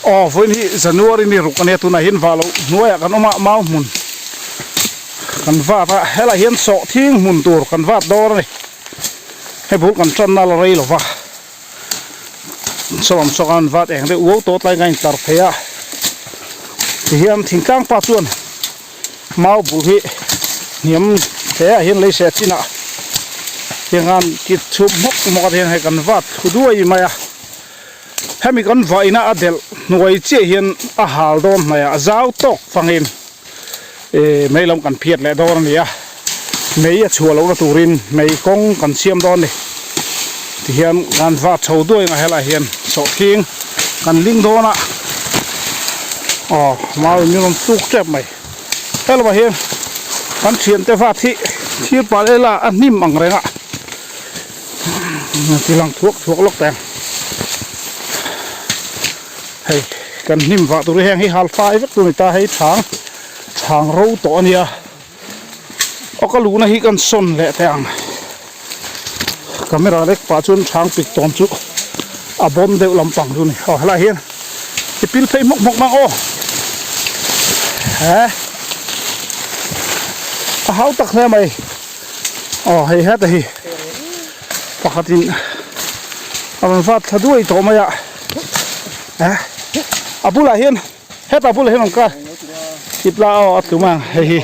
Aw vawiin hi January ni ruk ania tunah hian vah loh hnuaiah kan awm a mau hmun kan vat a helaiah hian sawhthing hmun tur kan vat dawn a ni hei bul kan tanna la rei lova sawm saw khan vat eng deuh uau tawh tlai khan a intlar phei a tihian thingtlang pa chuan Mau bul hi hniam hle ah hian lei seh chinah tiang khan kit chhup hmawk hmawk a hian hei kan vat thu duai mai a hemi kan vahina a delh hnuai chiah hian a hal dawn hmaiah a zau tawk fangin ih mei lam kan phiat leh dawn a ni a mei a chhuah lohna turin mei kawng kan siam dawn a ni tihian kan vat chho duai ang a helaiah hian sawhthing kan ling dawn a aw mau in min rawn tuk tep mai helaiah hian kan thiante vat hi thir pal ela a hnim ang reng a ti lang thuak thuak lawk teh ang hei kan hnim vah tur hi heng hi hal fai vek tur a ni ta hei chhang chhang ro tawh a nia. Aw ka luhna hi kan sawn leh teh ang camera lek pah chuan chhang pik tawn chu a bawn deuh lampang chu a ni aw helaiah hian i pil phei hmawk hmawk mang aw he a hau tak hle mai aw hei heta hi pakhatin a rawn vat thla duai tawh mai a eh a bulah hian. Hetah bulah hian rawn kal ip la aw a tlum ang hei hi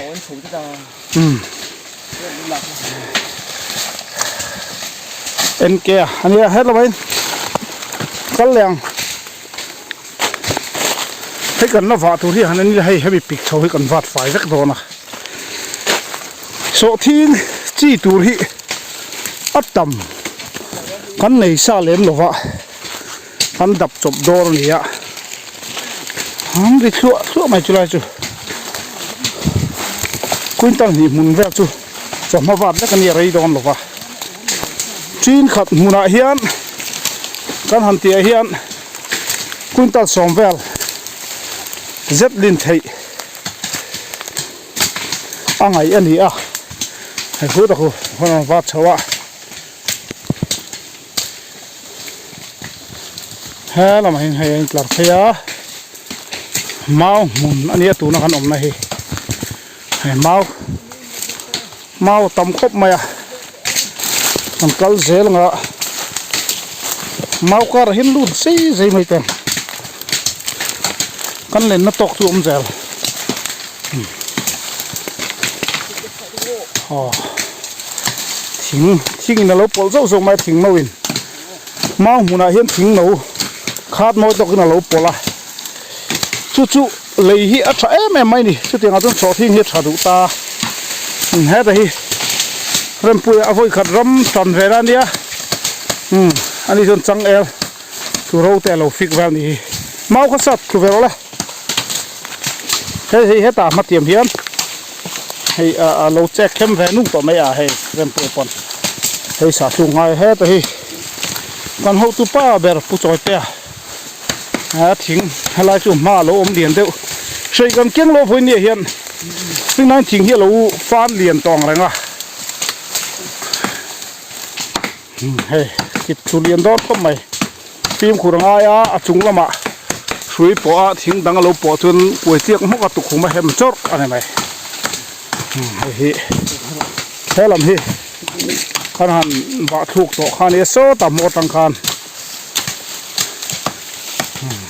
umm NK a ania hetlai in kal leh ang hei kan la vah tur hi han en ila hei hemi pik chho hi kan vat fai vek dawn a sawhthing chi tur hi a tam kan nei sa lem lova. An dap chawp dawr a ni a an ri thluah thluah mai chulai chu quintal hnih hmun vel chu chawhma vat vek a nia rei dawn lova tin khat hmunah hian kan han tih ah hian quintal sawm vel zet lin theih a ngaih a ni a hei khu tak hu a vat chho a. He lamah hian hei a intlar phei a mau hmun a nia tuna kan awmna hi hei mau mau a tam khawp mai a kan kal zel ang a mau karah hian lut zai zai mai te kan lenna tawk chu a awm zel aw thing thing in alo pawlh zauh zauh mai a thing no in mau hmunah hian thing no khat mawi tawkin alo pawlh a chu chu lei hi a tha em em mai a ni chutiangah chuan sawhthing hi a tha duh ta umm heta hi rempuia a vawi khat ram tan ve na ania umm ani chuan changel chu ro te alo fik vel a nih hi mau kha sat thlu ve rawh le. Hei hei hetah hmatiam hian hei a lo chek khem ve nung tawh mai a hei rempui pawn hei sahhlung ngai heta hi kan hotu pa ber pu Chawite a thing helai chu hma a lo awm lian deuh hrei kan keng lo vawi nia hian hringnai thing hi a lo fan lian tawh ang reng a hei kit thu lian dawn khawp mai. Fimkhur a ngai a, a chung lamah hrui pawh a thing dang a lo pawh chuan kuai chiak hmawk a tukhum a hem chawrh a ni mai. Hei hi he lam hi kan han vah thluk tawh kha a nia sawtah hmuh atang khan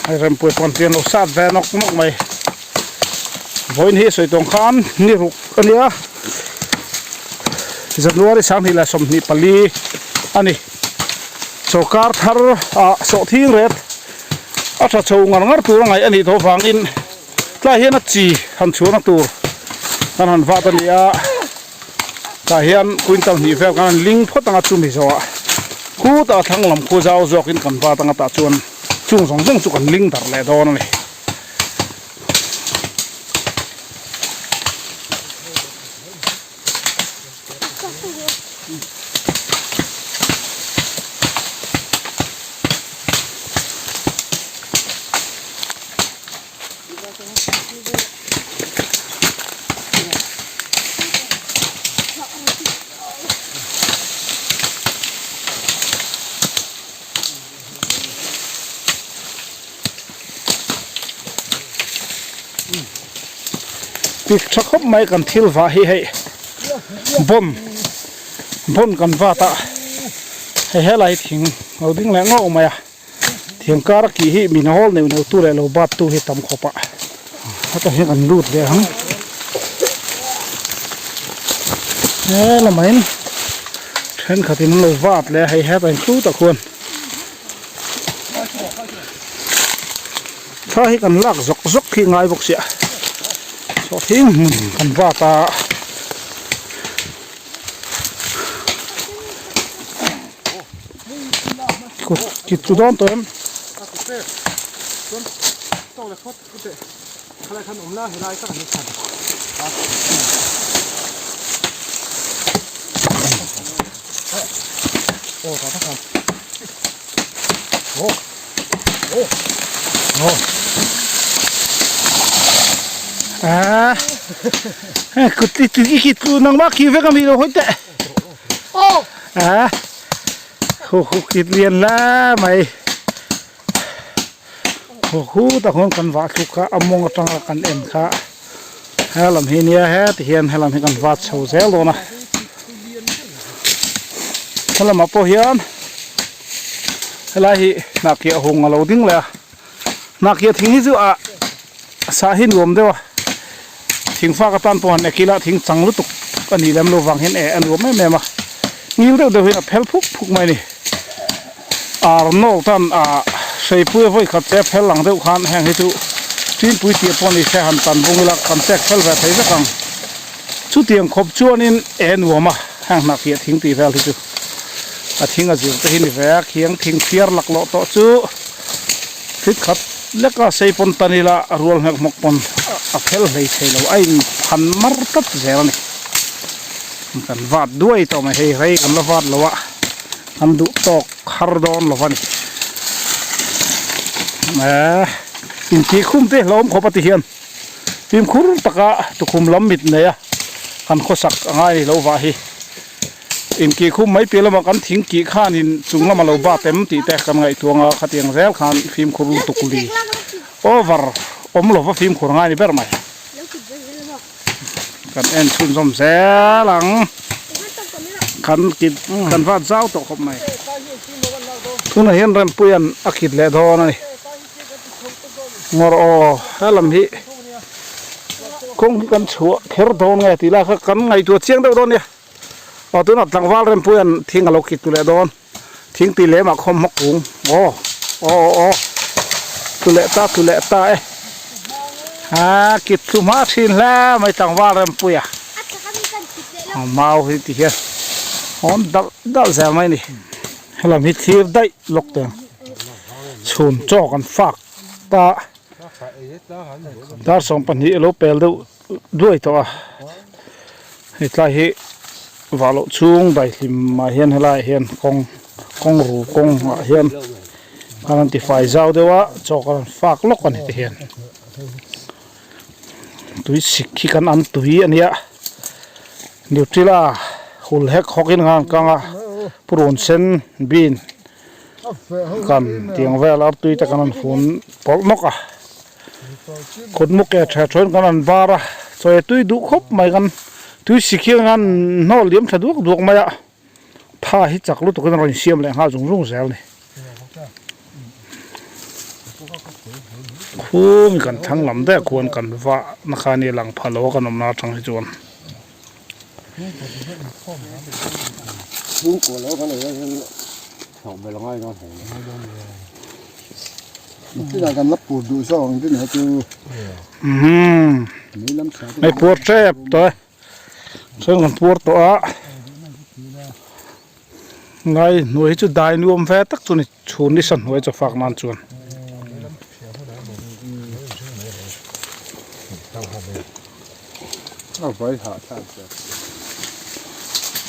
hei rempui pawn pian lo sat ve nawk nawk mai. Vawiin hi sawi tawng khan ni ruk a nia January 2024 a ni. Sawrkar thar ah sawhthing ret a tha chho ngar ngar tur a ngaih a nih tawh vangin tlai hian a chi han chhuahna tur kan han vat a ni a tah hian quintal hnih vel kan han ling phawt ang a chumi zawhah khutah thlang lam khu zau zawkin kan vat ang a tah chuan chung zawng zawng chu kan ling darh leh dawn a ni. Pik tha khawp mai kan thil vah hi hei bawm bawn kan vat a hei helai hi thing lo ding leh ngawk mai a thing kar a kih hi min hawl neuh neuh tu leh lo bat tu hi tam khawp a hetah hian kan lut leh ang he lamah in thenkhat in an lo vat leh a hei hetah in khutah khuan. Thla hi kan lak zawk zawk hi ngai bawk sia sawhthing hmun kan vat a kut kit chu dawn tawh em. À, kut i i kit ku nang ma ki vek ami lo hoi teh. À, hu hu kit lian la mai. Hu hu tak huan kan vah thluk kha a mawng atanga kan en kha helam hi nia heti hian helam hi kan vat chho zel dawn a helamah pawh hian helai hi hnahkiah hung a lo ding leh a hnahkiah thing hi chu ah sah hi nuam deuh a thing fak atan pawh han ekil a thing chang lutuk a nih lem lo vang hian eh a nuam em em a ngil deuh deuh hian a phel phuk phuk mai a ni. Arnold an ah hreipui a vawi khat che phel ang deuh khan heng hi chu Chinpui tih pawh ni se han tan bung ila kan chek fel ve thei vek ang. Chutiang khawp chuanin e nuam a heng hnah fiah thing tih vel hi chu a thing a zir te hi ni ve a khiang thing phiar laklawh tawh chu thil khat leka sei pawn tan ila a rual hmek hmawk pawn a phel hlei thei lo a in phan mar tlat zel a ni. Kan vat duai tawh mai hei rei kan la vat lo a. An duh tawk har dawn lo a ni. Eee intih khum te hlawm khawp a ti hian fimkhur taka tukhum lam mit nei a kan khawsak a ngai ni lo vah hi. Intih khum mai piah lamah kan thing kih khanin chung lama lo bat em tih te kan ngaihtuah ang a khatiang zel khan fimkhur lutuk li over awm lova fimkhur a ngai ni ber mai. Kan en chhunzawm zel ang. Kan kit kan vat zau tawh khawp mai. Tunah hian Rempuia'n a kit leh dawn a ni. Ngawr aw helam hi kawng hi kan chhuah kher dawn nge tih lai kha kan ngaihtuah chiang deuh dawn nia. Aw tunah tlangval Rempuia'n thing a lo kit leh dawn. Thing tih lemah khawm hma kung aw aw aw aw tlu leh ta tlu leh ta e aa kit thlu hma thin hle mai tlangval Rempuia mau hi ti hian awm dalh dalh zel mai a ni helam hi thlir daih lawk teh ang chhun chaw kan fak ta dar 12 a lo pel deuh duai tawh a hei tlai hi vah loh chhung daihlim ah hian helaiah hian kawng kawng ru kawng ah hian a rawn ti fai zau deuh a chaw ka rawn fak lawk a ni ti hian tui sik hi kan an tui a nia nutella hul hek hawk in a kang a purun sen bean kan tiang vel artui te kan rawn fun pawlh nawk a. Kut muk e tha thawn kan an var a chawi tui duh khawp mai kan tui sik hian an hnawl liam tha duak duak mai a tha hi chak lutuk in a rawn insiam leh nghal zung zung zel a ni khumi kan thlang lam daih khuan kan vah na kha nia lang pha lo a kan awmna atang hi chuan. Hei puar tep tawh e chuan kan puar tawh a ngai hnuai hi chu dai nuam ve tak chu a ni chhun nisa hnuai chaw fak nan chuan.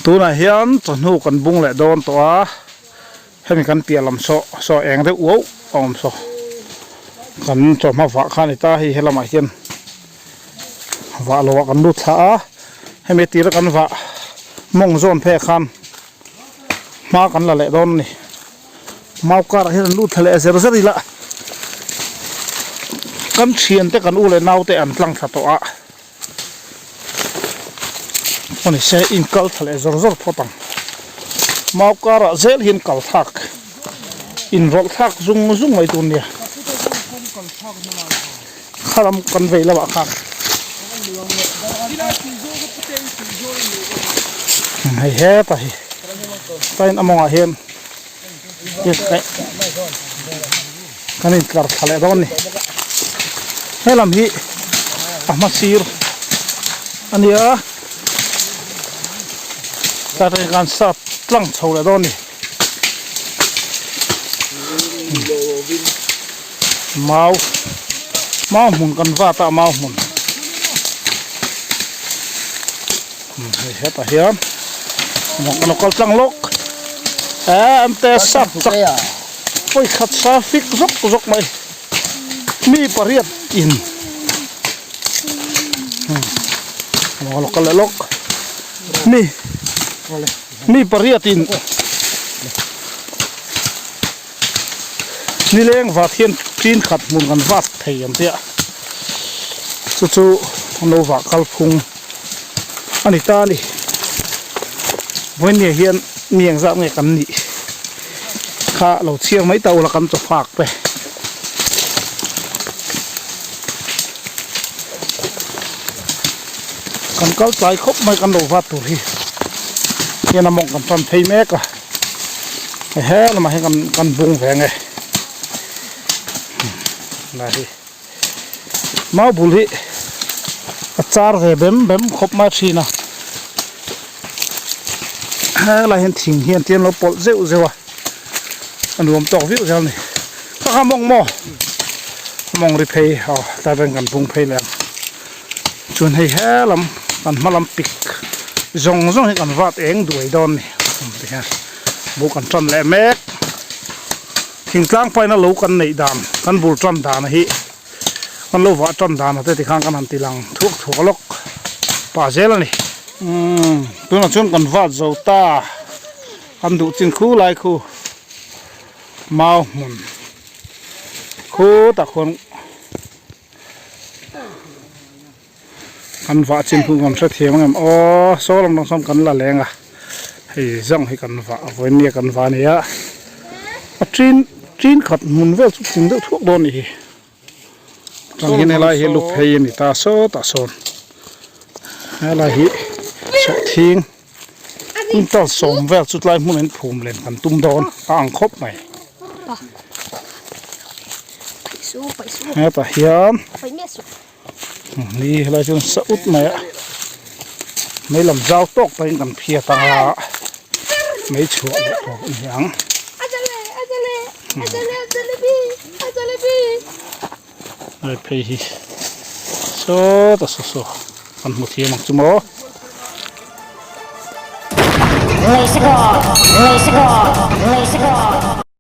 Tunah hian chawhnu kan bung leh dawn tawh a. Hemi kan piah lam saw saw eng deuh uauh a awm saw kan chawhma vah kha a ni ta hei helamah hian vah loh ah kan lut thla a hemi tira kan vah mawng zawn phei ah khan hma kan la leh dawn a ni mau karah hian an lut thla leh zer zer ila kan thiante kan u leh naute an tlang thla tawh a. Aw ni se in kal thla leh zawr zawr phawt ang. Mau karah zel hian kal thlak inrawlh thlak zung zung mai tur nia. Kha lam kan vei lamah khan hei heta hi tain a mawngah hian kan intlar thla leh dawn a ni helam hi a hma sir a nia tlai atangin khan sap tlang chho leh dawn a ni mau mau hmun kan vat a mau hmun hei hetah hian kan lo kal tlang lawk eh an te sap chak Vawikhat sa fik zawk zawk mai mi pariat in a lo kal leh lawk mi mi pariat in nileng vat hian tin khat hmun kan vat thei ang chiah chu chu an lo vah kal phung a ni ta a ni vawinia hian mi engzah nge kan nih. Kha lo chhiar mai ta ula kan chaw fak te. Kan kal tlai khawp mai kan lo vat tur hi hian a mawng kan tan phei mek a he lamah hian kan kan bung ve ang e lai hi mau bul hi a char ve bem bem khawp mai thin a helai hian thing hian tlem lo pawlh zeuh zeuh a a nuam tawk viau zel a ni kha kha mawng maw mawng ri phei aw tlai vel kan bung phei leh ang chuan hei helam kan hma lam pik zawng zawng hi kan vat eng duai dawn a ni tihian buk an tan leh mek. Thingtlang paina lo kan neih dan, kan bul tan dan hi kan lo vah tan dan te tikhan kan han ti lang thuak thuak lawk pah zel a ni. Umm tunah chuan kan vat zo ta, kan duh chin khu lai khu mau hmun khu tak khuan Kan vah chin hun kan hrethiam ang em aw saw lam dang sawn kan la leng a hei zawng hi kan vah vawiin nia kan vah a ni a a tin tin khat hmun vel chu tling deuh thuak dawn a nih hi tang hian helai hi lu phei a ni ta sawtah sawn helai hi sawhthing quintal sawm vel chu tlai hmun an phum len kan tum dawn a ang khawp mai hetah hian. Ni helai chuan sa ut mai a mei lam zau tawk takin kan phiat ang a mei chhuah leh tawp a ni ang. Hei phei hi sawta saw saw kan hmu thiam ang chu maw.